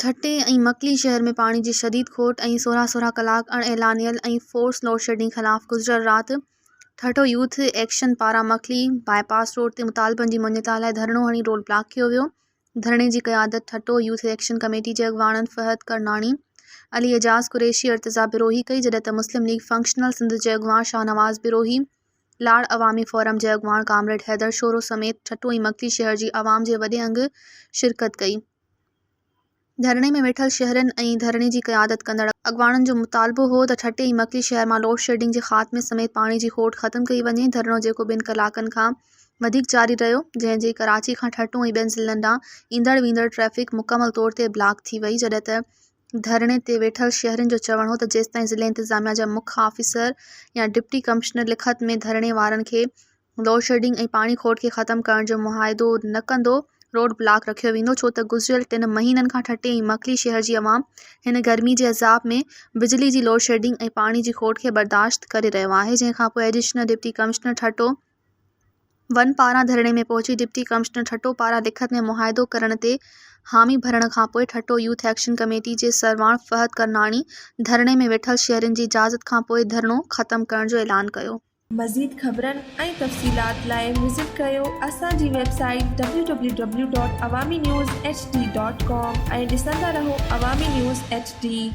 ٺٽي ۽ مڪلي شهر ۾ پاڻي جي شديد کوٽ ۽ سورهن سورهن ڪلاڪ اڻ اعلانيل ۽ فورس لوڊشيڊنگ خلاف گذريل رات ٺٽو يوٿ ايڪشن پاران مڪلي باء پاس روڊ تي مطالبن جي مڃتا لاء ڌرڻو هڻي روڊ بلاڪ ڪيو ويو. ڌرڻي جي قيادت ٺٽو يوٿ ايڪشن ڪميٽي جي اڳواڻن فهد ڪرناڻي، علي اعجاز قريشي، ارتضيٰ بروهي ڪئي جڏهن ته مسلم ليگ فنڪشنل سنڌ جي اڳواڻ شاهنواز بروهي، لاڙ عوامي فورم جي اڳواڻ ڪامريڊ حيدر شورو سميت ٺٽو ۽ مڪلي شهر جي عوام جي وڏي انگ شرڪت ڪئي. ڌرڻي ۾ ويٺل شهرين ۽ ڌرڻي جي قيادت ڪندڙ اڳواڻن جو مطالبو هو ته ٺٽي ۽ مڪلي شهر مان لوڊشيڊنگ جي خاتمي سميت پاڻي جي کوٽ ختم ڪئي وڃي، ڌرڻو جيڪو ٻن ڪلاڪن کان وڌيڪ جاري رهيو، جنهن جي ڪراچي کان ٺٽو ۽ ٻين ضلعن ڏانهن ايندڙ ويندڙ ٽريفڪ مڪمل طور تي بلاڪ ٿي وئي، جڏهن ته ڌرڻي تي ويٺل شهرين جو چوڻ هو ته جيستائين ضلعي انتظاميا جا مک آفيسر يا ڊپٽي ڪمشنر لکت ۾ ڌرڻي وارن کي لوڊشيڊنگ ۽ پاڻي کوٽ کي ختم ڪرڻ جو معاهدو نه ڪندو روڊ بلاڪ رکيو ويندو ڇو ته گذريل ٽن مهينن کان ٺٽي ۽ مڪلي شهر جي عوام هن گرمي جي عذاب ۾ بجلي جي لوڊشيڊنگ ۽ پاڻي جي کوٽ کي برداشت ڪري رهيو آهي جنهن کانپوء additional deputy commissioner Thatta one پاران ڌرڻي ۾ پهچي ڊپٽي ڪمشنر ٺٽو پاران لکت ۾ معاهدو ڪرڻ تي حامي ڀرڻ کانپوء ٺٽو يوٿ ايڪشن ڪميٽي جي سرواڻ فهد ڪرناڻي ڌرڻي ۾ ويٺل شهرين جي اجازت کانپوء ڌرڻو ختم ڪرڻ جو اعلان ڪيو. مزيد خبرن ۽ تفصيلات لاء وزٽ ڪريو اسان جي website W W W dot Awami news H D dot com ۽ ڏسندا رهو عوامي نيوز ايڇ ڊي.